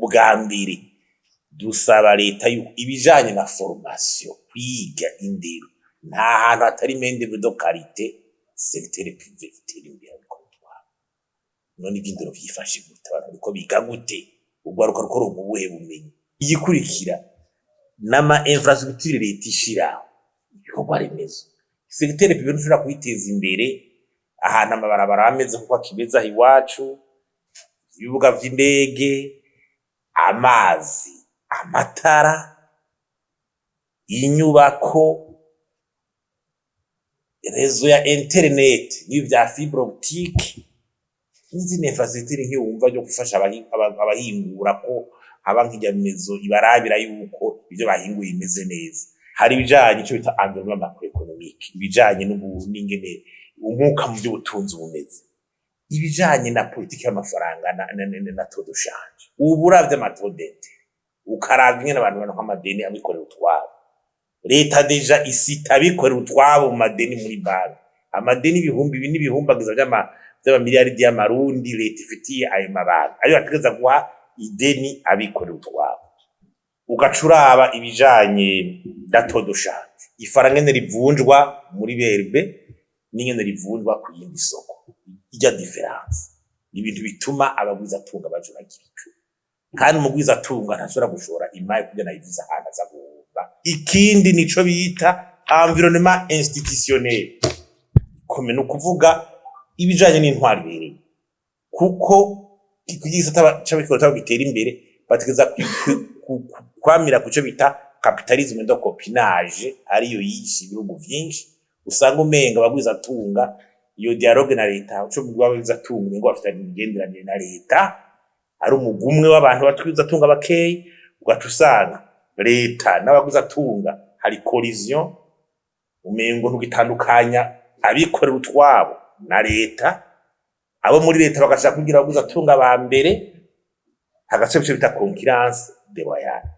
Ubwa mbere, dusaba leta yuko ibijanye na formation, kwiga, indero, nta hantu hatari main d'œuvre de qualité secteur privé itera imbere. Ariko none ivy'indero vyifashe gute? Abantu bariko biga gute? Urwaruka ruko ronka ubuhe bumenyi? Igikurikira n'ama infrastructure leta ishiraho, ibikorwa remezo. Secteur privé ntushobora kuyiteza imbere ahantu amabarabara ameze nkuko akimeze aho iwacu, ibibuga vy'indege, amazi, amatara, inyubako, réseau ya internet n'ibi vya fibre optique n'izindi infrastructure nk'iyo wumva ryo gufasha abahingura, ko haba nk'iryamezo ibarabira yuko ivyo bahinguye bimeze neza. Hari ibijanye ico bita environnement macroéconomique, ibijanye n'ingene umwuka mu vy'ubutunzi bumeze, ibijanye na politiki y'amafaranga na taux de change. Ubu uravye ama taux d'intérêt, ukaraba ingene abantu baronka amadeni, abikorera utwabo, leta déjà isita abikorera utwabo mu madeni muri banki, amadeni ibihumbi ibi n'ibihumbagiza vy'amamiliyaridi y'amarundi leta ifitiye ayo mabanki, ayo ategereza guha ideni abikorera utwabo. Ugaca uraba ibijanye na taux de change, ifaranga ingene rivunjwa muri BRB n'ingene rivunjwa ku yindi soko, irya différence ni ibintu bituma abagwizatunga bajuragirika. Kandi umugwizatunga ntashobora gushora imari kugira nayivuze ahantu aza guhomba. Ikindi nico bita environnement institutionnel kome, ni ukuvuga ibijanye n'intwaro ibereye, kuko igisata c'abikorera gitera imbere bategeza kwamira kuco bita capitalisme de copinage, ariyo yishe ibihugu vyinshi. Usanga umenga abagwizatunga iyo dialogue na leta, uco abagwizatunga umengo bafitanye imigenderanire na leta, ari umugwi umwe w'abantu batwizatunga bakeyi, ugaca usanga leta n'abagwizatunga hari collision, umengo ntugitandukanya abikorera utwabo na leta. Abo muri leta bagashaka kugira abagwizatunga ba mbere, hagaca ico bita concurrence déloyale.